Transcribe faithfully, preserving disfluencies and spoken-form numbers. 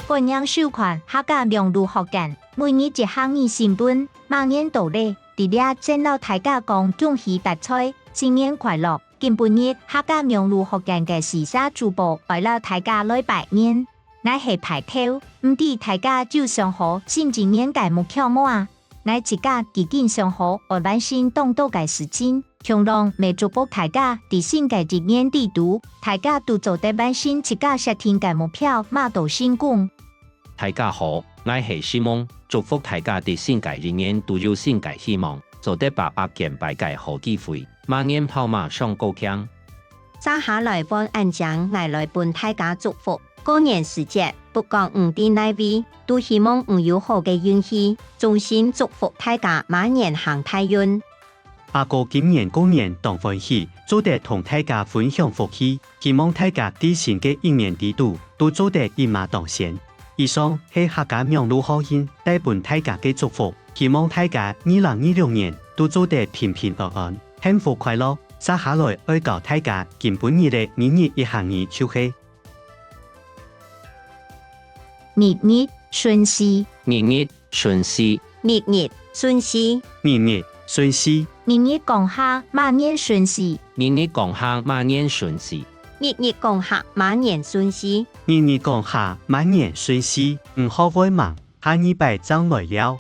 歡迎收看客家網路學院每日一客語新聞，馬年到咧，在這先摎大家講恭喜發財，新年快樂！今晡日客家網路學院个四儕主播愛摎大家來拜年。𠊎係派頭，毋知大家有想好新一年个目標無啊？ 𠊎自家既經想好愛完成當多个事情，共樣乜祝福大家在新个一年裡肚，大家都做得完成自家設定个目標，馬到成功。大家好，𠊎係Simon，祝福大家在新个一年都有新个希望，做得把握見擺个好機會，馬年跑馬上高興。接下來換恁靚，𠊎來分大家祝福。 過年時節，不管你在哪位，都希望你有好个運氣，衷心祝福大家馬年行大運。阿哥今年過年當歡喜，做得同大家分享福氣，希望大家在新个一年裡肚，都做得一馬當先。以上係客家網路學院帶分大家个祝福，希望大家二零二六年都做得平平安安、幸福快樂。接下來愛教大家今晡日个每日一客語就係 日日順序。日日順序。日日順序。日日順序。日日講客，馬年順序。日日講客，馬年順序。日日講客，馬年順序。日日講客，馬年順序。你學會吂？下二擺正來尞。